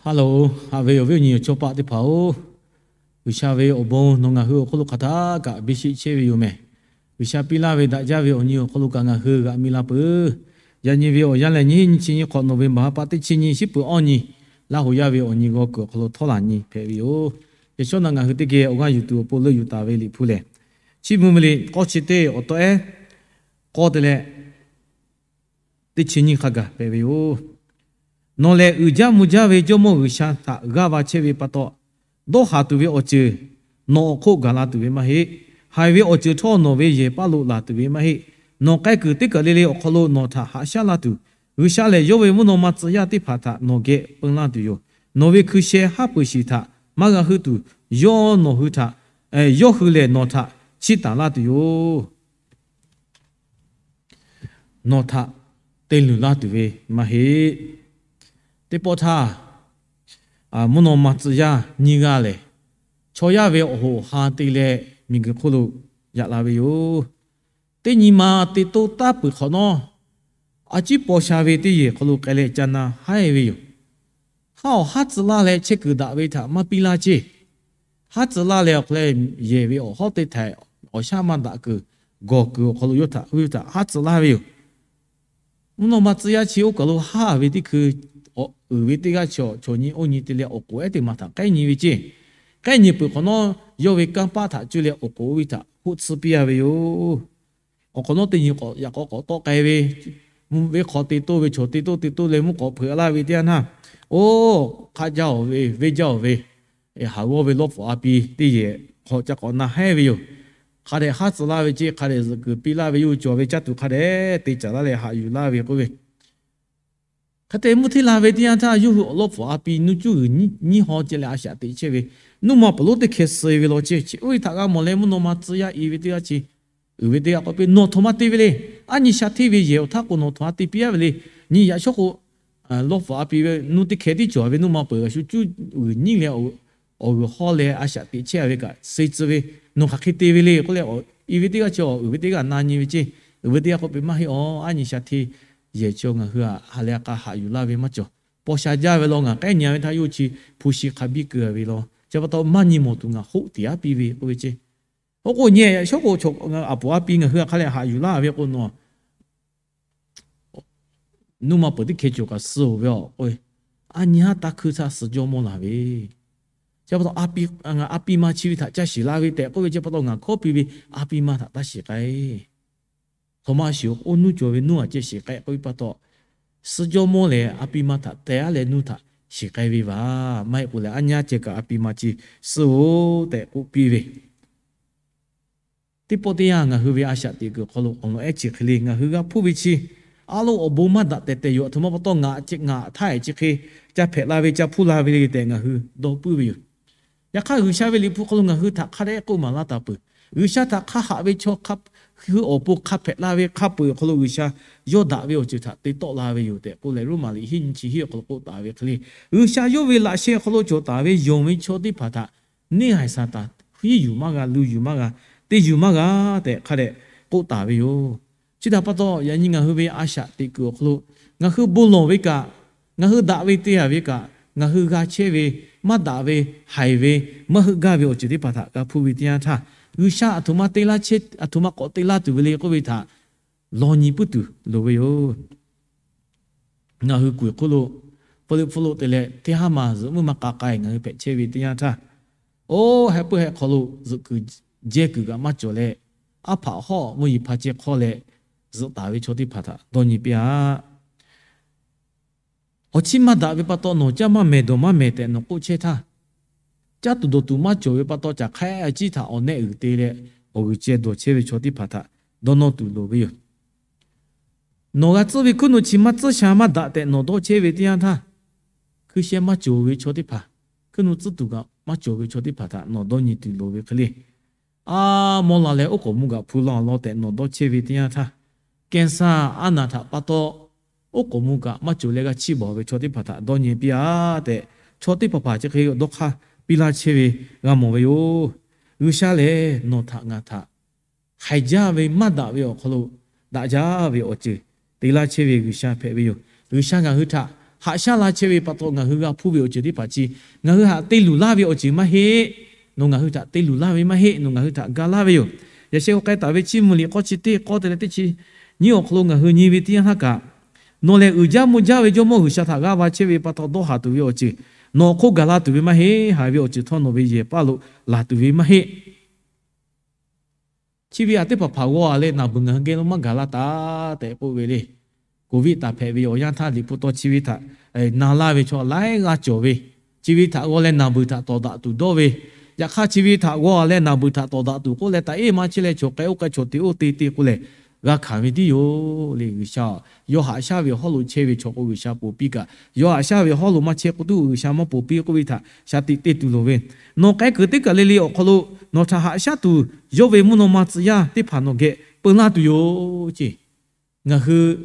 Hello, haꞈ ve awˬ viˉ awˬ nyi awˬ chawˇ paˆ teˇ hpaˍ-oˬ, G'uiˬsha ve awˬ bon nawˬ ngaˬ hui awˬ hk'aw lo hk'aˬ htaˇ kaꞈ biˇ sheˆ chehˇ ve yoˬ mehˬ. G'uiˬsha piˇ laˇ ve daꞈ jaˇ ve awˬ nyi awˬ hk'aw lo kaꞈ ngaˬ hui g'aꞈ mi la peuˬ. Yaꞈ nyi ve awˬ yanˇ lehˬ, nyiˇ hinˉ nyiˇ chi nyiˇ hk'awꞈ November ha pa teˇ chi nyiˇ shiˉ peuˬ awˇ nyi, Laˇ huˍ yaˇ ve awˬ nyi g'aw kuiˬ awˬ hk'aw lo htawˇ laˬ nyi hpehꞈ ve yoˬ. Yaꞈ shawˉ naꞈ ngaˬ hui teˇ geh awˬ g'aˇ yuˬ tuˬ awˬ pon leuˆ yuˬ taˍ ve Liꞈ hpu lehˬ, Chiˇ mvuh ve liꞈ k'awˇ chi teˇ awˬ tawˆ ehˉ k'awˇ te leh teˇ chi nyiˇ hk'a gaˬ hpehꞈ ve yoˬ. Nawˬ lehˬ uiˍ jaˇ mvuh jaˇ ve Jawˇmawˇ G'uiˬsha htaꞈ g'aˇ va chehˇ ve pa taw, dawˇ haˍ tuˬ ve awˬ ceuˬ nawˬ awˬ hk'oˆ gaˬ la tuˬ ve maˇ heˆ. Haiˬ ve awˬ ceuˬ htawˇ nawˬ ve yehˬ paˇ lo laˬ tuˬ ve maˇ heˆ. Nawˬ k'ai kuiˬ teˇ kaˬ le le awˬ hk'aw lo nawˬ htaꞈ haꞈ shaˉ laˇ tuˬ, G'uiˬsha lehˬ yawˇ ve mvuhˇ naw ma tcuh yaˇ teˇ hpaˍ htaꞈ nawˬ geh peun laˇ tuˬ yoˬ. Nawˬ ve hkui sheh haˉ peuˬ shiˍ htaꞈ maˇ g'a heuˆ tuˬ, yawˇ nawˬ hui htaꞈ, yawˇ hui lehˬ nawˬ htaꞈ chiˇ taˍ laˇ tuˬ yoˬ. Nawˬ htaꞈ te luˬ laˇ tuˬ ve maˇ heˆ. Teˇ pawˆ htaˇ, mvuhˇ naw ma tcuh yaˇ nyiˇ g'aˇ lehˬ, chaw yaˇ ve awˬ hoꞈ awˬ ha te leh miˬguiˬ hk'oˆ lo yaꞈ la ve yoˬ. Teˇ nyi ma te toˇ taˉ peuˬ hk'awꞈ nawˉ, a ciˉ paw sha ve teˇ yehˬ hk'aw lo k'ai leh ca na haiˉ ve yoˬ. Haˉ awˬ haˉ tcuh laˇ leh chehˇ kuiˬ daꞈ ve htaꞈ maˇ piˇ laˇ ceˇ. Haˉ tcuh laˇ leh awˬ hk'a leh yehˬ ve awˬ hawˉ te htaiˍ awˬ shaˉ maˇ daꞈ kuiˬ, gawˬ kuiˬ awˬ hk'aw lo yawˇ htaꞈ hui htaꞈ haˉ tcuh laˇ ve yoˬ. Mvuhˇ naw ma tcuh yaˇ chi oˇ kaˬ lo haˉ ve teˇ hkui, uiˍ ve teˇ g'aˇ chaw chaw nyi oˇ nyi te leh awˬ k'oˍ ehˉ teˇ maˬ htaꞈ k'ehˉ nyi ve ceˇ. K'ehˉ nyi peuˬ hk'awꞈ nawˉ, yawˇ ve kanˇ paˆ htaꞈ cuˇ leh awˬ k'oˍ oˇ ve htaꞈ hoˆ tsuhˇ piˇ a ve yoˬ. Awˬ hk'awꞈ nawˉ teˇ nyi k'awꞈ yaꞈ k'aw k'awꞈ tawˆ k'ai ve, mvuhˇ ve hk'aw te toˇ ve chaw te toˇ te toˇ leh mvuhˇ k'awꞈ hpeuꞈ laˇ ve teˇ yanˇ htaˇ, oˇ hk'aˆ jaˇ-oˬ ve, venˇ jaˇ-oˬ ve, haˍ g'awˇ ve lawˇ pfuhˍ a pi teˇ yehˬ hk'aw ca k'awꞈ na haiˉ ve yoˬ. Hk'a dehꞈ haˉ tcuh laˇ ve ceˇ, hk'a dehꞈ zuhꞈ kuiˬ piˇ laˇ ve, yawˇ hui cawˬ ve caˇ tuˬ hk'a dehꞈ te caˍ laˇ leh haꞈ yuˬ laˇ ve k'oˆ ve. Hk'e te mvuhˇ hteˇ la ve teˇ yanˇ htaˇ, yawˇ hui awˬ lawˇ pfuhˍ a pi nuˇ cuˇ g'uiˬ nyiˉ haw ceh leh a shaꞈ teꞈ chehˇ ve, nuˇ ma peuˬ lonˉ teˇ hkeh suh ve law ceˇ. Chi oˇ ve htaꞈ g'a mawˬ leh mvuhˇ naw ma tcuh yaˇ i ve teˇ g'aˇ chi, uiˍ ve teˇ g'aˇ k'oˆ piˇ, Nawˬ htoꞈ ma te ve le. Aˉ nyi sha hteˇ ve yehˬ awˬ htaˇ k'o nawˬ htoꞈ ma te piˇ a ve le. Nyi yaꞈ shawˉ k'o, lawˇ pfuhˍ a pi ve nuˇ teˇ hkeh tiˉ cawˬ ve nuˇ ma peuˬ g'a shu cuˇ g'uiˬ nyiˉ leh awˬ g'uiˬ hawˇ leh a shaꞈ teꞈ chehˇ ve kaꞈ suh tcuh ve, nawˬ hk'aˬ hk'e te ve le k'oˆ leh, i ve teˇ g'aˇ chi awˬ uiˍ ve teˇ g'aˇ na nyi ve ceˇ. Uiˍ ve teˇ g'aˇ k'oˆ piˇ, Maˇ heˆ aˬ, aˉ nyi sha hteˇ yehˬ chi ngaˬ hui htaꞈ ha leh a k'a haꞈ yuˬ laˇ ve maˇ cawˬ. Paw sha jaˇ ve law, ngaˬ k'ehˉ nyi ve htaˇ yawˇ chi hpu shi hk'a biˇ keu a ve law. Chi pa taw maˇ nyi mawˬ tuˬ ngaˬ hoˆ tiˍ aˉ piˇ ve k'oˆ ve ceˇ. Oˇ k'o nyi yaꞈ shawˉ k'o, aˬ poˍ a pi ngaˬ hui htaꞈ hk'a leh haꞈ yuˬ laˇ ve k'o nawˬ nuˇ ma peuˬ teˇ hkeh cawˬ kaꞈ suh-oˬ ve aˬ k'o, aˉ nyi haˉ taˇ hkui htaˇ suh jawˇ mawˇ laˬ ve. Chi pa taw a pi ma chi ve htaꞈ ca shiˍ la ve tehꞈ k'oˆ ve chi pa taw ngaˬ hkawˉ piˇ ve, a pi ma htaꞈ taˇ shiˍ k'ai. Htoꞈ ma shiˍ-oˬ k'o, nuˇ cawˬ ve nuˇ a ceh shiˍ k'ai k'oˆ ve pa taw, suh jawˇ mawˇ lehˬ a pi ma htaꞈ teh aˉ leh nuˇ htaꞈ shiˍ k'ai ve vaˬ. Maˇ heˆ k'o lehˬ, aˉ nyi haˉ ceh kaꞈ a pi ma chi suh-oˬ tehꞈ k'oˆ piˇ ve. Teˇ pawˆ teˇ yanˇ ngaˬ hui ve a shaꞈ teꞈ kuiˬ hk'aw lo awˬ lawn ehˉ chi hk'e le ngaˬ hui g'a hpuˇ ve chi, a lo awˬ bon maˇ daꞈ tehˬ tehˬ yoˬ. Aˬ htoꞈ ma pa taw ngaˬ htaˇ ehˉ chi hk'e ca hpehꞈ la ve, ca hpuˇ la ve le tehꞈ ngaˬ hui dawˇ puiˉ ve yoˬ. Yaꞈ hk'aˇ, G'uiˬsha ve Liꞈ hpu hk'aw lo ngaˬ hui htaꞈ hk'a dehꞈ k'oˆ maˍ laˇ taˍ peuˬ. G'uiˬsha htaꞈ hk'a haꞈ ve chaw hk'a hui awˬ pon hk'a hpehꞈ la ve hk'a peu-eˬ awˬ hk'aw lo G'uiˬsha yawˇ daꞈ ve awˬ ceuˬ htaꞈ te tawˆ la ve yoˬ tehꞈ k'oˆ leh, Roˉmaꞈ liꞈ hiˉ nyi chi hiˉ awˬ hk'aw lo k'oˆ taˍ ve hk'e le, G'uiˬsha yawˇ ve laꞈ sheh awˬ hk'aw lo cawˬ taˍ ve yonˍ ve chaw teˇ hpaˍ htaꞈ neˇ haiˬ Saˍtanˍ hiˉ yuˬ maˇ g'a, lu yuˬ maˇ g'a, te yuˬ maˇ g'a tehꞈ hk'a dehꞈ k'oˆ taˍ ve yoˬ. Chi htaꞈ pa taw, yaꞈ nyi ngaˬ hui ve a shaꞈ teꞈ kuiˬ awˬ hk'aw lo ngaˬ hui bon lawˬ ve kaꞈ, ngaˬ hui daꞈ ve te a ve kaꞈ, ngaˬ hui g'a chehˇ ve, maˇ daꞈ ve, haiˬ ve, maˇ heuˆ gaˇ ve awˬ ceuˬ teˇ hpaˍ htaꞈ g'a hpuˇ ve teˇ yanˇ htaˇ, G'uiˬsha aˬ htoꞈ ma te laˇ chehˇ, aˬ htoꞈ ma k'awꞈ te laˇ tuˬ ve le k'oˆ ve htaꞈ law nyi puiˉ tuˬ loˍ ve yoˬ. Ngaˬ hui kuiˬ hk'oˆ lo, hpu leuˆ hpu lo te leh teˇ haˉ ma zuhꞈ muiˉ ma k'a k'ai ngaˬ hui hpehꞈ chehˇ ve teˇ yanˇ htaˇ, oˇ heh puiˉ heh hk'aw lo zuhꞈ kuiˬ jehˇ kuiˬ kaꞈ maˇ cawˬ leh, aˉ hpaꞈ hawˉ mvuhˇ yeˬ hpa ceh hk'awˇ leh zuhꞈ taˍ ve chaw teˇ hpaˍ htaꞈ dawˇ nyi piˇ-aꞈ. Awˬ chiˇ maˇ daꞈ ve pa taw nawˬ caˇ maˇ mehˍ dawˬ maˇ mehˍ tehꞈ nawˬ k'oˆ chehˇ htaˇ, caˇ tuˬ dawˬ tuˬ maˇ cawˬ ve pa taw caˬ hk'aiˉ a ciˉ htaꞈ awˬ nehˆ uiˍ te leh awˬ g'uiˬ ceh dawˬ chehˇ ve chaw teˇ hpaˍ htaꞈ dawˇ nawˇ tuˬ loˍ ve yoˬ. Nawˬ g'a tcuhˉ ve hkuiˉ nuˆ chi maˇ tcuhˉ sha maˇ daꞈ tehꞈ nawˬ dawˇ chehˇ ve teˇ yanˇ htaˇ, hkui sheh maˇ cawˬ ve chaw teˇ hpaˍ, hkuiˉ nuˆ tcuhˉ tuˬ kaꞈ maˇ cawˬ ve chaw teˇ hpaˍ htaꞈ nawˬ dawˇ nyi tuˬ loˍ ve hk'e le. A, mawˇ la leh oˉ k'oˍ mvuh kaꞈ hpu la law tehꞈ nawˬ dawˇ chehˇ ve teˇ yanˇ htaˇ, cancer aˉ naˬ htaꞈ pa taw oˉ k'oˍ mvuh kaꞈ maˇ cawˬ leh g'a chiˇ baˬ ve chaw teˇ hpaˍ htaꞈ dawˇ nyi piˇ-aꞈ tehꞈ, chaw teˇ hpaˍ hpaˍ chi hk'e dawˇ hk'aˇ piˇ laˇ chehˇ ve g'a mawˬ ve yoˬ. G'uiˬsha lehˬ nawˬ htaꞈ ngaˬ htaꞈ haiˬ jaˇ ve maˇ daꞈ ve awˬ hk'aw lo daꞈ jaˇ ve awˬ ceuˬ te laˇ chehˇ ve G'uiˬsha hpehꞈ ve yoˬ. G'uiˬsha ngaˬ hui htaꞈ haꞈ shaˉ la chehˇ ve pa taw ngaˬ hui g'a hpuˇ ve awˬ ceuˬ teˇ hpaˍ chi ngaˬ hui htaꞈ te luˬ laˇ ve awˬ ceuˬ maˇ heˆ. Nawˬ ngaˬ hui htaꞈ te luˬ laˇ ve maˇ heˆ. Nawˬ ngaˬ hui htaꞈ ga laˇ ve yoˬ. Yaꞈ sheh k'o k'ai taˍ ve Chiˇ mvuh liꞈ k'awˇ chi teˇ k'awˇ te leh teˇ chi nyiˇ awˬ hk'aw lo ngaˬ hui nyi ve teˇ yanˇ htaˇ kaꞈ, nawˬ lehˬ uiˍ jaˇ mvuh jaˇ ve Jawˇmawˇ G'uiˬsha htaꞈ g'aˇ va chehˇ ve pa taw dawˇ haˍ tuˬ ve awˬ ceuˬ nawˬ awˬ hk'oˆ gaˬ la tuˬ ve maˇ heˆ. Haꞈ ve awˬ ceuˬ htawˇ nawˬ ve yehˬ paˇ lo laˬ tuˬ ve maˇ heˆ. Chi ve aˬ teˇ hpaˍ hpaˍ g'aw a leh naˬ beuˬ ngaˬ hui geh lo maˇ gaˬ la taˍ tehꞈ k'oˆ ve le. Covid taˍ hpehꞈ ve awˬ yanˇ htaˇ Liꞈ hpu taw chi ve htaꞈ na laˇ ve chaw laiˉ g'aˇ cawˬ ve, chi ve htaꞈ g'aw leh naˬ beuˬ htaꞈ tawˍ daꞈ tuˬ dawˇ ve, yaꞈ hk'aˇ chi ve htaꞈ g'aw a leh naˬ beuˬ htaꞈ tawˍ daꞈ tuˬ k'oˆ leh taꞈ eˉ maˇ chehˇ leh chaw k'ai oˇ k'ai chaw te oˇ te te k'o lehˬ, g'a hkanˍ ve tiˉ yoˬ le. G'uiˬsha yawˇ haꞈ shaˉ ve awˬ hawˉ lo chehˇ ve chaw k'o G'uiˬsha ponˬ piˇ kaꞈ, yawˇ haꞈ shaˉ ve awˬ hawˉ lo maˇ chehˇ k'o tuˬ G'uiˬsha maˇ ponˬ piˇ k'oˆ ve htaꞈ shaˍ tiꞈ te tuˬ loˍ ve. Nawˬ k'ai kuiˬ teˇ kaˬ le le awˬ hk'aw lo nawˬ htaꞈ haꞈ shaˉ tuˬ yawˇ ve mvuhˇ naw ma tcuh yaˇ teˇ hpaˍ nawˬ geh peu laˇ tuˬ yoˬ ce. Ngaˬ hui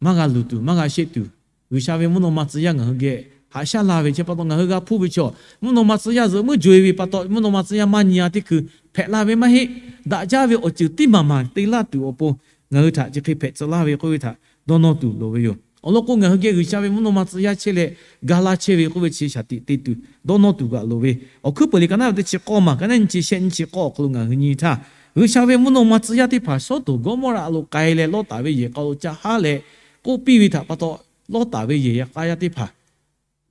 maˇ g'a luˬ tuˬ, maˇ g'a sheˆ tuˬ, G'uiˬsha ve mvuhˇ naw ma tcuh yaˇ ngaˬ hui geh haꞈ shaˉ la ve chi pa taw ngaˬ hui g'a hpuˇ ve chaw, mvuhˇ naw ma tcuh yaˇ zuhꞈ muiˉ jaw e ve pa taw mvuhˇ naw ma tcuh yaˇ maˇ nyi a teˇ hkui hpehꞈ la ve maˇ heˆ. Daꞈ jaˇ ve awˬ ceuˬ tiˉ maˍ maˍ te laˇ tuˬ awˬ pon ngaˬ hui htaꞈ chi hk'e hpehꞈ tcuh laˇ ve k'oˆ ve htaꞈ dawˇ nawˇ tuˬ loˍ ve yoˬ. Awˬ lawn k'o, ngaˬ hui geh G'uiˬsha ve mvuhˇ naw ma tcuh yaˇ chehˇ leh ga laˇ chehˇ ve k'oˆ ve chi shaˍ tiꞈ te tuˬ dawˇ nawˇ tuˬ g'aꞈ loˍ ve. Awˬ hkuiˉ peuˬ liꞈ ka naˉ ve teˇ chi k'awˇ maˬ ka naˉ nyi chi shehˆ nyi chi k'awˇ awˬ hk'aw lo ngaˬ hui nyi htaˇ, G'uiˬsha ve mvuhˇ naw ma tcuh yaˇ teˇ hpaˍ Sawˉdonˍ Gawˇmawˇraꞈ lo k'ai leh Lawˇtaˍ ve yehˬ k'a lo ca haˉ leh k'oˆ piˇ ve htaꞈ pa taw, Lawˇtaˍ ve yehˬ yaꞈ k'aˉ yaˇ teˇ hpaˍ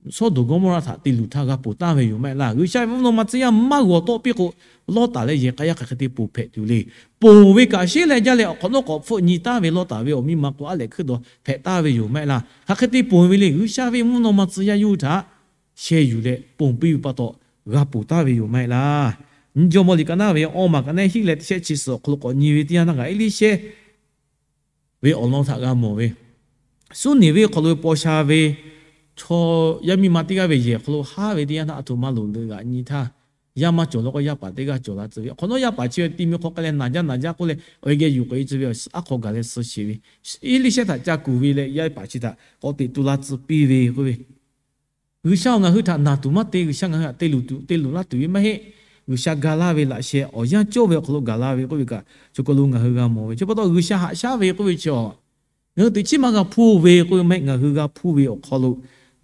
Sawˉdonˍ Gawˇmawˇraꞈ htaꞈ te luˬ htaˇ g'a ponˬ taˍ ve yoˬ maˇ heˆ laˇ. G'uiˬsha ve mvuhˇ naw ma tcuh yaˇ maˇ g'aw tawˆ piˇ k'o, Lawˇtaˍ leh yehˬ k'a yaˇ hk'aˬ hk'e te ponˬ hpehꞈ tuˬ le. Ponˬ ve kaꞈ sheˉ leh jaˇ leh awˬ hk'awꞈ nawˉ k'awꞈ hpfuhˆ nyi taˍ ve Lawˇtaˍ ve awˬ miˇ ma k'o aˉ lehꞈ hkuiˉ daw hpehꞈ taˍ ve yoˬ maˇ heˆ laˇ. Hk'aˬ hk'e te ponˬ ve le. G'uiˬsha ve mvuhˇ naw ma tcuh yaˇ yawˇ hui htaꞈ sheh yuˬ leh ponˬ piˇ ve pa taw g'a ponˬ taˍ ve yoˬ maˇ heˆ laˇ. Nyiˇ Jawˇmawˇ liꞈ ka naˉ ve awˇ maˬ ka naˉ hiˆ leh shehˆ chi suhˍ awˬ hk'aw lo k'awꞈ nyi ve teˇ yanˇ htaˇ kaꞈ Eˇliˇshehˇ ve awˬ lawn htaꞈ g'a mawˬ ve, Suˉniˍ venˇ hk'aw lo ve paw sha ve chaw yaˇ miˇ ma teˇ g'aˇ ve yehˬ hk'aw lo haˉ ve teˇ yanˇ htaˇ, aˬ htoꞈ ma loˍ leuˬ g'aꞈ nyi htaˇ, yaˇ maˇ cawˬ leh k'o yaˇ paˍ teˇ g'aˇ cawˬ la tcuh ve. Awˬ hk'awꞈ nawˉ yaˇ paˍ chi ve ti mi hk'aw k'ai leh naˬ jaˇ naˬ jaˇ k'oˆ leh awˬ e geh yuˬ k'oꞈ e tcuh ve, aˉ hk'aw gaˬ leh suh sheˍ ve, Eˇliˇshehˇ htaꞈ ca kuˬ ve leh yaˇ paˍ chi htaꞈ k'awꞈ teꞈ tu la tcuh piˇ ve k'oˆ ve, G'uiˬsha ngaˬ hui htaꞈ naˬ tuˬ maˇ te, G'uiˬsha ngaˬ hui htaꞈ te luˬ tuˬ te luˬ laˇ tuˬ ve maˇ heˆ. G'uiˬsha ga laˇ ve laꞈ sheh awˬ yanˇ cawˇ ve awˬ hk'aw lo gaˬ la ve k'oˆ ve kaꞈ, chaw kaw lo ngaˬ hui g'a mawˬ ve. Chi pa taw G'uiˬsha haꞈ shaˉ ve k'oˆ ve chi, ngaˬ hui teꞈ chiˉ maˇ g'a hpuˇ ve k'oˆ ve maˇ heˆ. Ngaˬ hui g'a hpuˇ ve awˬ hk'aw lo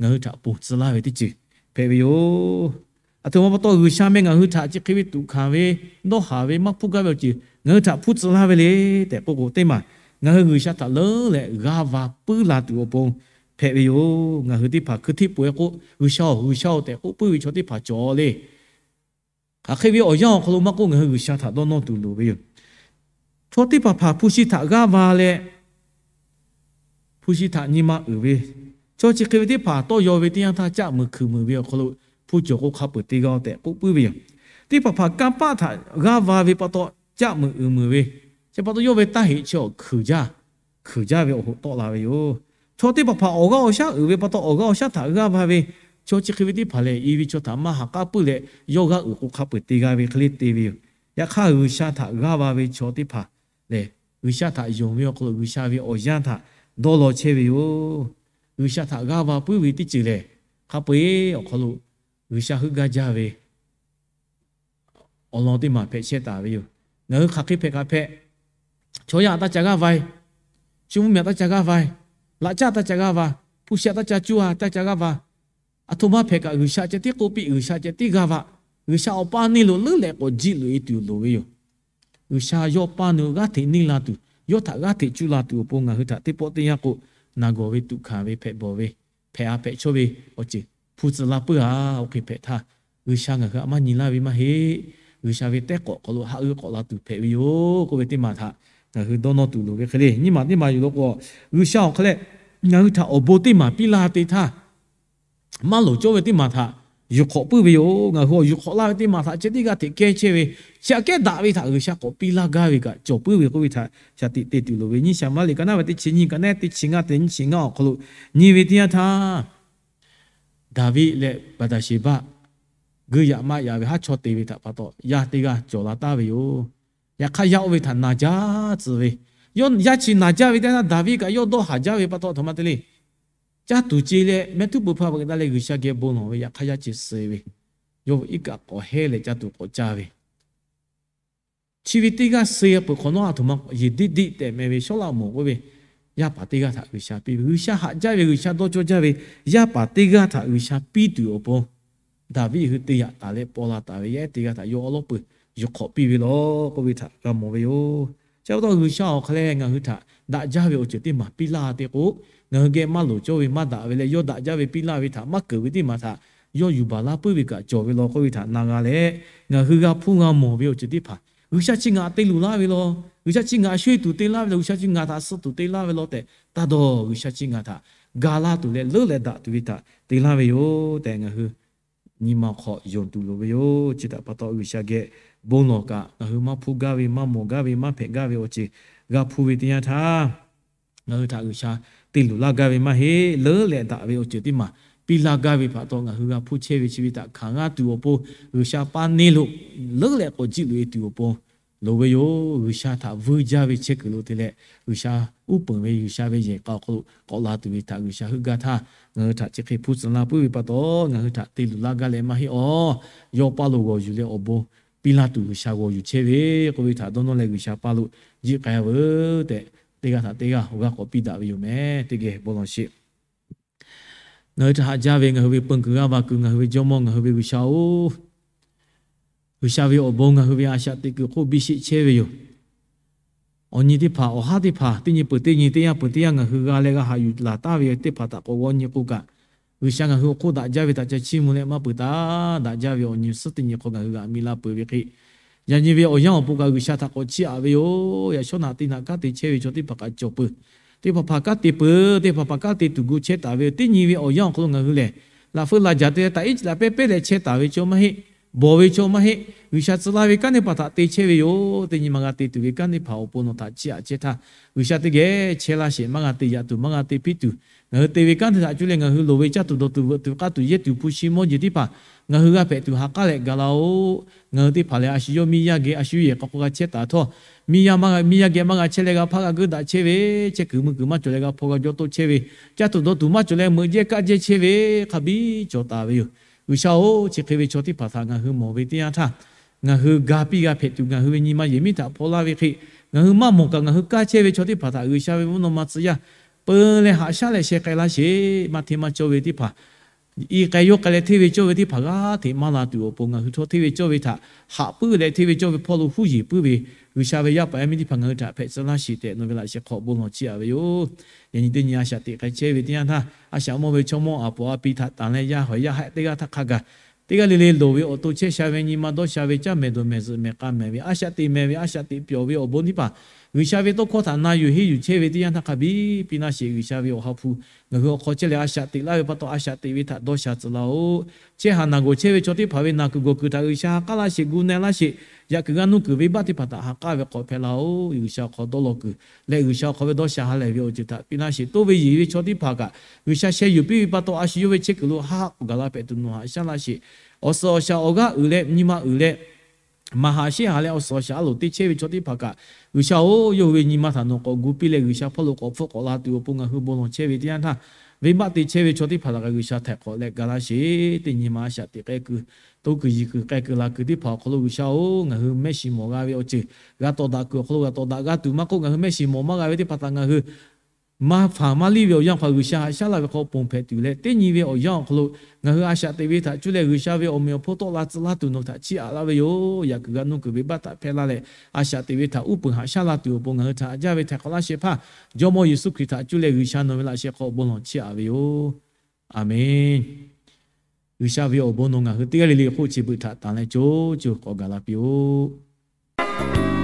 ngaˬ hui htaꞈ ponˬ tcuh laˇ ve teˇ ceuˬ hpehꞈ ve yoˬ. Aˬ htoꞈ ma pa taw G'uiˬsha meh ngaˬ hui htaꞈ chi hk'e ve tuꞈ hkanˍ ve, dawˇ haˍ ve, maˇ hpuˇ gaˇ ve awˬ ceuˬ ngaˬ hui htaꞈ hpuˇ tcuh laˇ ve le tehꞈ k'oˆ k'o, teˇ maˬ ngaˬ hui G'uiˬsha htaꞈ leuˉ leh g'aˇ va puiˉ la tuˬ awˬ pon hpehꞈ ve yoˬ. Ngaˬ hui teˇ hpaˍ hkui htiˆ peuˬ e k'o, G'uiˬsha-oˬ, G'uiˬsha-oˬ tehꞈ k'oˆ puiˉ ve chaw teˇ hpaˍ cawˬ le. Hk'aˬ hk'e ve awˬ yanˇ awˬ hk'aw lo maˇ k'oˆ, ngaˬ hui G'uiˬsha htaꞈ dawˇ nawˇ tuˬ loˍ ve yoˬ. Chaw teˇ hpaˍ hpaˍ hpu shi htaꞈ g'aˇ va leh hpu shi htaꞈ nyi ma uiˍ ve, chaw chi hk'e ve teˇ hpaˍ tawˇ yaw ve teˇ yanˇ htaˇ caˆ muiˬ hkuiˬ muiˬ ve awˬ hk'aw lo hpu cawˬ k'o hk'a peuˬ te g'a-o tehꞈ k'oˆ puiˉ ve yoˬ. Teˇ hpaˍ hpaˍ kanˇ paˆ htaꞈ g'aˇ va ve pa taw caˆ muiˬ uiˍ muiˬ ve, chi pa taw yawˇ ve taˇ heꞈ chi awˬ hkuiˬ jaˇ, hkuiˬ jaˇ ve awˬ hoꞈ tawˆ la ve yoˬ. Chaw teˇ hpaˍ hpaˍ awˬ g'aˇ awˬ shaˉ uiˍ ve pa taw awˬ g'aˇ awˬ shaˉ htaꞈ g'aˇ va ve, chaw chi hk'e ve teˇ hpaˍ lehˬ, i ve chaw htaꞈ maˇ haꞈ k'aˉ puiˉ leh yawˇ g'aˇ uiˍ k'o hk'a peuˬ te g'a ve hk'e le te ve yoˬ. Yaꞈ hk'aˇ, G'uiˬsha htaꞈ g'aˇ va ve chaw teˇ hpaˍ lehˬ, G'uiˬsha htaꞈ yonˍ ve awˬ hk'aw lo G'uiˬsha ve awˬ yanˇ htaꞈ dawˇ law chehˇ ve yoˬ. G'uiˬsha htaꞈ g'aˇ va puiˉ ve teˇ ceuˬ lehˬ, hk'a peu-eˬ awˬ hk'aw lo G'uiˬsha heuˆ gaˇ jaˇ ve awˬ lawn teˇ maˬ hpehꞈ chehˇ taˍ ve yoˬ. Ngaˬ hui hk'aˬ hk'e hpehꞈ kaꞈ hpehꞈ, chaw yaˇ taˇ ca g'aˇ va-e, shu mvuhˇmiˬ taˇ ca g'aˇ va-e, laꞈ caˇ taˇ ca g'aˇ va, hpu shi taˇ ca cuˇ a taˇ ca g'aˇ va, aˬ htoꞈ ma hpehꞈ kaꞈ G'uiˬsha ceh tiˉ k'oˆ piˇ, G'uiˬsha ceh tiˉ g'aˇ va. G'uiˬsha awˬ paˇ neˇ lo leuˉ leh k'awꞈ jiˆ loꞈ-e tuˬ loˍ ve yoˬ. G'uiˬsha yawˇ paˇ neˇ g'aˇ hteꞈ neˇ la tuˬ, yawˇ htaꞈ g'aˇ hteꞈ cuˇ la tuˬ awˬ pon ngaˬ hui htaꞈ teˇ pawˆ teˇ yanˇ k'o, naˬ gawˬ ve, tuꞈ hkanˍ ve, hpehꞈ bawˬ ve, hpehꞈ a hpehꞈ chawˇ ve awˬ ceuˬ hpu tcuh la puiˉ a. Oˇ hk'e hpehꞈ htaˇ, G'uiˬsha ngaˬ hui htaꞈ maˇ nyi laˇ ve maˇ heˆ. G'uiˬsha ve tehˉ k'awꞈ hk'aw lo haꞈ g'eu k'awꞈ la tuˬ hpehꞈ ve yoˬ k'oˆ ve teˇ maˬ htaꞈ ngaˬ hui dawˇ nawˇ tuˬ loˍ ve hk'e le. Nyiˇ maˬ teˇ maˬ yuˬ lo k'o, G'uiˬsha awˬ hk'e leh ngaˬ hui htaꞈ awˬ bon teˇ maˬ piˇ laˇ te htaˇ, maˇ loˍ cawˇ ve teˇ maˬ htaꞈ yuˬ hk'awꞈ puiˉ ve yoˬ. Ngaˬ hui awˬ yuˬ hk'awꞈ laˇ ve teˇ maˬ htaꞈ ceh tiˉ g'aˇ hteꞈ kehˇ chehˇ ve, chi aꞈ kehˉ daꞈ ve htaꞈ G'uiˬsha k'awꞈ piˇ laˇ gaˇ ve kaꞈ cawˬ puiˉ ve k'oˆ ve htaꞈ shaˍ tiꞈ te tuˬ loˍ ve. Nyiˇ Saˍmuˍweˍ liꞈ ka naˉ ve teˇ chi nyiˇ, ka naˉ teˇ chi ngaˇ te nyiˇ chi ngaˇ awˬ hk'aw lo nyi ve teˇ yanˇ htaˇ, Daˍviˆ leh Baˍdaˍsheˍbaˆ gui yaꞈ maˇ yaꞈ ve haˉ chawˇ te ve htaꞈ pa taw, yaˇ teˇ g'aˇ cawˬ la taˍ ve yoˬ. Yaꞈ hk'aˇ, yaˇ oˇ ve htaꞈ naˬ jaˇ tcuh ve, yawˇ yaˇ chi naˬ jaˇ ve teˇ yanˇ htaˇ, Daˍviˆ kaꞈ yawˇ dawˇ haˍ jaˇ ve pa taw, aˬ htoꞈ ma te le, caˇ tuˬ ce leh mehˆ htuˉ peuˬ hpaˇ ve daꞈ leh G'uiˬsha geh bon lawˬ ve, yaꞈ hk'aˇ yaˇ chi suh ve, yawˇ iˉ kaˆ k'awꞈ heˇ leh caˇ tuˬ k'awꞈ caˇ ve, chi ve teˇ g'aˇ suh peuˬ hk'awꞈ nawˉ, aˬ htoꞈ ma yeˬ diˆ diˆ tehꞈ meh ve Sawˉlaꞈmonˍ k'oˆ ve, yaˇ paˍ teˇ g'aˇ htaꞈ G'uiˬsha piˇ ve, G'uiˬsha haꞈ jaˇ ve, G'uiˬsha dawˇ cawˇ jaˇ ve yaˇ paˍ teˇ g'aˇ htaꞈ G'uiˬsha piˇ tuˬ awˬ pon, Daˍviˆ hui te yaꞈ taˍ leh paw la taˍ ve yaˇ ehˉ teˇ g'aˇ htaꞈ yawˇ awˉ lawˉ peuˬ yuˬ hk'awꞈ piˇ ve lawˬ k'oˆ ve htaꞈ g'a mawˬ ve yoˬ. Chi pa taw G'uiˬsha awˬ hk'aw leh ngaˬ hui htaꞈ daꞈ jaˇ ve awˬ ceuˬ teˇ maˬ piˇ laˇ te k'o, ngaˬ hui geh maˇ loˍ cawˇ ve maˇ daꞈ ve leh yawˇ daꞈ jaˇ ve piˇ laˇ ve htaꞈ maˇ keunˍ ve teˇ maˬ htaꞈ yawˇ yuˬ baˬ laˇ puiˉ ve kaꞈ cawˬ ve lawˬ k'oˆ ve htaꞈ na g'a leh, ngaˬ hui g'a hpuˇ g'a mawˬ ve awˬ ceuˬ teˇ hpaˍ G'uiˬsha chi ngaˬ htaꞈ te luˬ laˇ ve lawˬ, G'uiˬsha chi ngaˬ htaꞈ sho e tuˬ te laˇ ve lawˬ, G'uiˬsha chi ngaˬ htaꞈ suh tuˬ te laˇ ve lawˬ tehꞈ, taˇ dawˇ G'uiˬsha chi ngaˬ htaꞈ ga laˇ tuˬ leh leuˉ leh daꞈ tuˬ ve htaꞈ te laˇ ve yoˬ tehꞈ ngaˬ hui nyi ma hk'aw yonˍ tuˬ loˍ ve yoˬ. Chi htaꞈ pa taw G'uiˬsha geh bon lawˬ kaꞈ ngaˬ hui maˇ hpuˇ gaˇ ve, maˇ mawˬ gaˇ ve, maˇ hpehꞈ gaˇ ve awˬ ceuˬ g'a hpuˇ ve teˇ yanˇ htaˇ, ngaˬ hui htaꞈ G'uiˬsha te luˬ laˇ gaˇ ve maˇ heˆ. Leuˉ leh daꞈ ve awˬ ceuˬ teˇ maˬ piˇ laˇ gaˇ ve htaꞈ pa taw ngaˬ hui g'a hpuˇ chehˇ ve chi ve htaꞈ hkanˍ g'a tuˬ awˬ pon, G'uiˬsha paˇ neˇ lo leuˉ leh k'awꞈ jiˆ loꞈ e tuˬ awˬ pon loˍ ve yoˬ. G'uiˬsha htaꞈ vuiˇ jaˇ ve chehˇ kuiˬ lo te leh, G'uiˬsha uˉ peunˍ ve G'uiˬsha ve yehˬ k'a awˬ hk'aw lo k'awꞈ la tuˬ ve htaꞈ G'uiˬsha heuˆ gaˇ htaˇ, ngaˬ hui htaꞈ chi hk'e hpuˇ tcuh laˇ puiˉ ve pa taw, ngaˬ hui htaꞈ te luˬ laˇ gaˇ leh maˇ heˆ awˬ. Yawˇ paˇ lo g'awˬ yuˬ leh awˬ bon piˇ laˇ tuˬ G'uiˬsha g'awˬ yuˬ chehˇ ve k'oˆ ve htaꞈ dawˇ nawˇ leh G'uiˬsha paˇ lo jiˆ k'ai veuˬ tehꞈ, teˇ g'aˇ htaꞈ teˇ g'aˇ awˬ g'aˇ k'awꞈ piˇ daꞈ ve yoˬ meh. Teˇ geh bon lawˬ sheˍ. Ngaˬ hui htaꞈ haꞈ jaˇ ve ngaˬ hui ve peun kuiˬ g'aˇ va kuiˬ ngaˬ hui ve Jawˇmawˇ ngaˬ hui ve G'uiˬsha-oˬ, G'uiˬsha ve awˬ bon ngaˬ hui ve a shaꞈ teꞈ kuiˬ hk'oˆ biˇ sheˆ chehˇ ve yoˬ. Awˬ nyi teˇ hpaˍ, awˬ haˉ teˇ hpaˍ, teˇ nyi peuˬ teˇ nyi teˇ yanˇ peuˬ teˇ yanˇ ngaˬ hui g'a leh g'a haꞈ yuˬ laˬ taˍ ve teˇ hpaˍ htaꞈ k'awꞈ g'aw nyi k'o kaꞈ, G'uiˬsha ngaˬ hui awˬ hk'oˆ daꞈ jaˇ ve htaꞈ ca chiˇ mvuh leh maˇ peuˬ taˍ. Daꞈ jaˇ ve awˬ nyi suhˉ teˇ nyi hk'aw ngaˬ hui g'aꞈ mi laˇ peuˬ ve hk'e, yaꞈ nyi ve awˬ yanˇ awˬ pon kaꞈ G'uiˬsha htaꞈ k'awꞈ chiˇ aꞈ ve yoˬ. Yaꞈ shawˉ naꞈ teˇ naꞈ kanˉ te chehˇ ve chaw teˇ hpaˍ kaꞈ cawˬ peuˬ. Teˇ hpaˍ hpaˍ kanˉ te peuˬ, teˇ hpaˍ hpaˍ kanˉ te tuˬ gu chehˇ taˍ ve yoˬ. Teˇ nyi ve awˬ yanˇ awˬ hk'aw lo ngaˬ hui lehˬ, laꞈ feu laˬ jaˍ te leh taꞈ iˉ laꞈ pehˉ pehˉ leh chehˇ taˍ ve chaw maˇ heˆ. Bawˬ ve chaw maˇ heˆ. G'uiˬsha tcuh laˇ ve kanˉ teˇ hpaˍ htaꞈ te chehˇ ve yoˬ. Teˇ nyi ma g'a te tuˬ ve kanˉ teˇ hpaˍ awˬ pon nawˬ htaꞈ chiˇ aꞈ chehˇ htaˇ, G'uiˬsha teˇ geh chehˇ laˇ sheˍ. Maˇ g'a te yaꞈ tuˬ, maˇ g'a te piˇ tuˬ, ngaˬ hui te ve kanˉ teˇ htaꞈ cuˇ leh ngaˬ hui loˍ ve caˇ tuˬ dawˬ tuˬ veuꞈ tuˬ k'aˇ tuˬ yehˇ tuˬ hpu shi mawˇ jeˬ teˇ hpaˍ ngaˬ hui g'a hpehꞈ tuˬ ha k'aˉ leh ga laˇ-oˬ. Ngaˬ hui teˇ hpaˍ lehˬ, a shu yawˇ miˇ yaˇ geh a shu yawˇ yehˬ k'a hk'aw g'a chehˇ taˍ htawˇ, miˇ yaˇ maˇ g'a, miˇ yaˇ geh maˇ g'a chehˇ leh g'a hpaˇ g'a geuˆ daꞈ chehˇ ve, chehˇ kuiˬ mui kuiˬ maˇ cawˬ leh g'a hpaw g'a jawˇ toˆ chehˇ ve, caˇ tuˬ dawˬ tuˬ maˇ cawˬ leh meuꞈ jehˇ kaˆ jehˇ chehˇ ve hk'a biˇ cawˬ taˍ ve yoˬ. G'uiˬsha-oˬ, chi hk'e ve chaw teˇ hpaˍ htaꞈ ngaˬ hui mawˬ ve teˇ yanˇ htaˇ, ngaˬ hui ga piˇ g'a hpehꞈ tuˬ ngaˬ hui ve nyi ma yehˬ miˉ htaꞈ hpaw laˇ ve hk'e, ngaˬ hui maˇ mawˬ kaꞈ ngaˬ hui kaˇ chehˇ ve chaw teˇ hpaˍ htaꞈ G'uiˬsha ve mvuhˇ naw ma tcuh yaˇ peu leh haꞈ shaˉ leh sheh k'ai laˇ sheˍ. Maˇ hteˇ maˇ cawˇ ve teˇ hpaˍ, i k'ai yawˇ k'ai leh hteˇ ve cawˇ ve teˇ hpaˍ g'aˇ hteꞈ maˇ la tuˬ awˬ pon ngaˬ hui htawˇ hteˇ ve cawˇ ve htaꞈ haꞈ puiˉ leh hteˇ ve cawˇ ve hpawˇ lo huˉ yeˬ puiˉ ve G'uiˬsha ve yaˇ paˍ yaˇ miˇ teˇ hpaˍ ngaˬ hui htaꞈ hpehꞈ tcuh laˇ sheˍ tehꞈ nawˬ ve laꞈ sheh hk'aw bon lawˬ chiˇ aꞈ ve yoˬ. Yaꞈ nyi teˇ nyi a shaꞈ teꞈ k'ai chehˇ ve teˇ yanˇ htaˇ, a shaꞈ mawˇ ve chaw mawˇ aˬ poˍ a pi htaꞈ tanˬ leh yaˇ hawˬ yaˇ haꞈ teˇ g'aˇ htaˇ hk'a gaˬ, teˇ g'aˇ le le loˍ ve awˬ to chehˇ sha ve nyi ma dawˇ sha ve caˇ mehˍ dawˬ mehˍ zuhꞈ mehˍ k'a mehˍ ve a shaꞈ teꞈ mehˍ ve a shaꞈ teꞈ pyawˬ ve awˬ bon teˇ hpaˍ G'uiˬsha ve tawˇ hkawˇ htaꞈ na yuˬ henˇ yuˬ chehˇ ve teˇ yanˇ htaˇ hk'a biˇ piˇ laˇ sheˍ. G'uiˬsha ve awˬ ha hpu ngaˬ hui awˬ hk'aw chehˇ leh a shaꞈ teꞈ laˇ ve pa taw a shaꞈ teꞈ ve htaꞈ dawˇ sha tcuh laˇ-oˆ. Chehˇ haˍ naˬ gawˬ chehˇ ve chaw teˇ hpaˍ ve naˬ kuiˬ gawˬ kuiˬ htaꞈ G'uiˬsha ha k'aˉ laˇ sheˍ, gu na laˇ sheˍ. Yaꞈ kuiˬ g'a nuˇ kuiˬ venˇbaˆ teˇ hpaˍ htaꞈ ha k'aˉ ve k'awꞈ hpehꞈ laˇ-oˆ. G'uiˬsha awˬ hk'aw dawˇ law kuiˬ leh G'uiˬsha awˬ hk'aw ve dawˇ sha ha lehˬ ve awˬ ceuˬ htaꞈ piˇ laˇ sheˍ. Toˇ ve yeˬ ve chaw teˇ hpaˍ kaꞈ G'uiˬsha sheh yuˬ piˇ ve pa taw a shu yawˇ ve chehˇ kuiˬ lo haˆ k'awꞈ gaˬ la hpehꞈ tuˬ nawˬ haꞈ shaˉ laˇ sheˍ. Awˬ suhˍ awˬ shaˍ awˬ g'aˇ uiˍ leh nyi ma uiˍ leh maˍ haꞈ sheˉ haꞈ leh awˬ suhˍ awˬ shaˍ a loˍ te chehˇ ve chaw teˇ hpaˍ kaꞈ, G'uiˬsha-oˬ, yawˇ hui ve nyi ma htaꞈ nawˬ k'awꞈ gu piˇ leh G'uiˬsha hpawˇ lo k'awꞈ hpfuhˆ k'awꞈ la tuˬ awˬ pon ngaˬ hui bon lawˬ chehˇ ve teˇ yanˇ htaˇ, venˇbaˆ te chehˇ ve chaw teˇ hpaˍ htaꞈ kaꞈ G'uiˬsha htaiˍ hk'awꞈ leh ga laˇ sheˍ. Teˇ nyi ma a shaꞈ teꞈ k'ai kuiˬ, toˇ kuiˬ yiˬ kuiˬ k'ai kuiˬ la kuiˬ teˇ hpaˍ awˬ hk'aw lo G'uiˬsha-oˬ, ngaˬ hui mehˆ shiˍ mawˬ g'a ve awˬ ceuˬ g'a tawˍ daꞈ kuiˬ awˬ hk'aw lo g'a tawˍ daꞈ g'a tuˬ maˇ k'oˆ, ngaˬ hui mehˆ shiˍ mawˬ maˇ g'a ve teˇ hpaˍ htaꞈ ngaˬ hui maˇ hpanˍ maˇ liˇ ve awˬ yanˇ hk'aw G'uiˬsha haꞈ shaˉ laˇ ve hk'aw ponˬ hpehꞈ tuˬ leh, teˇ nyi ve awˬ yanˇ awˬ hk'aw lo ngaˬ hui a shaꞈ teꞈ ve htaꞈ cuˇ leh G'uiˬsha ve awˬ meꞈ awˬ hponˇ tawˆ la tcuh laˇ tuˬ nawˬ htaꞈ chiˇ aꞈ laˇ ve yoˬ. Yaꞈ kuiˬ g'a nuˇ kuiˬ venˇbaˆ htaꞈ hpehˇ laˇ leh, a shaꞈ teꞈ ve htaꞈ uˉ peunˍ haꞈ shaˉ la tuˬ awˬ pon ngaˬ hui htaꞈ haꞈ jaˇ ve htaiˍ hk'awꞈ laˇ shehˍ hpaˇ Jawˇmawˇ Yeˍsuˆ Hkriꞈ htaꞈ cuˇ leh G'uiˬsha nawˬ ve laꞈ sheh hk'aw bon lawˬ chiˇ aꞈ ve yoˬ. Aˬmenˍ. G'uiˬsha ve awˬ bon nawˬ ngaˬ hui teˇ g'aˇ le le hk'oˆ chi beuꞈ htaꞈ tanˬ leh co co k'awꞈ gaˬ la piˇ-oˆ.